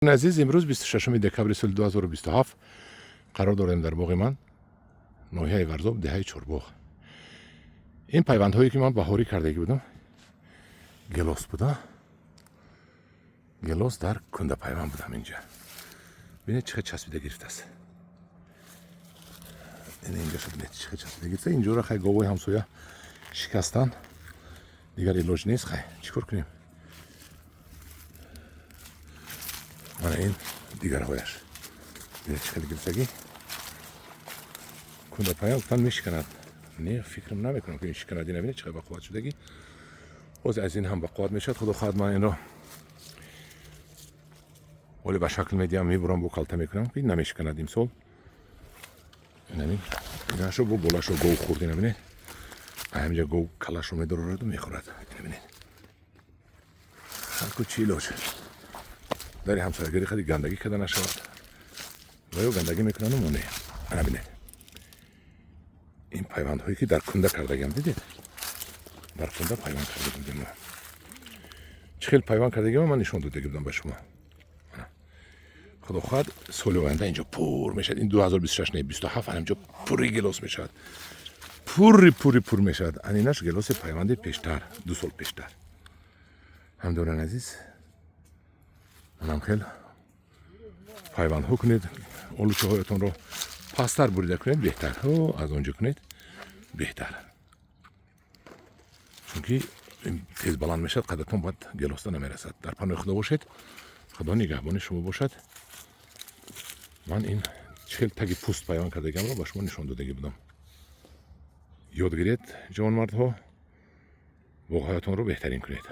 Азиз, имрӯз 26 декабри соли 2027 қарор дорем дар боғи ман, ноҳияи Варзоб, деҳаи Чорбоғ. Ин пайвандҳое, ки ман баҳорӣ кардагӣ будам, гелос буда, гелос дар кунда пайванд будам. Инҷа бинед, чӣ хел часпида гирифтааст. Ин инҷаша бинед, чӣ хел часпида гирифта. Инҷоро хай говои ҳамсоя шикастан, дигар илоҷ нест. Хай, чӣ кор кунем? Мана ин дигарҳояш, бинед, чӣ хел гирифтагӣ. Кунда пайванд гуфтан мешиканад. Не, фикрам намекунам, ки ин шиканад. Ина бинед, чӣ қадр бақувват шудагӣ. Боз аз ин ҳам бақувват мешавад, худо хоҳад. Ман инро ҳоле ба шакл медиҳам, мебурам, бо калта мекунам, ки намешиканад имсол. Инамин инашо бо болашо гов хӯрд. Ина бинед, ҳаминҷа гов калашро медорораду мехӯрад. Ина бинед, ку чӣ илоҷ? Дари ҳамсоягарӣ хади гандагӣ карда нашавад ва ё гандагӣ мекунану моне. Ана бинед, ин пайвандҳое, ки дар кунда кардагиам, дидед, дар кунда пайванд карда будем. Мо чӣ хел пайванд кардагиам, ман нишон додаги будам ба шумо. Худо хоҳад, соли оянда инҷо пур мешавад. Ин 2026 не, 27 инҷо пурри гелос мешавад, пурри пурри пур мешавад. Анинаш гелоси пайванди пештар, 2 сол пештар. Ҳамдоран азиз, манам хел пайвандҳо кунед. Олучаҳоятонро пасттар бурида кунед, беҳтар. Аз он ҷо кунед, беҳтар, чунки тез баланд мешавад, қадатон баъд гелоста намерасад. Дар паноҳи Худо бошед, Худо нигаҳбони шумо бошад. Ман ин чӣ хел таги пӯст пайванд кардагиамро ба шумо нишон додагӣ будам. Ёд гиред, ҷавонмардҳо, боғҳоятонро беҳтарин кунед.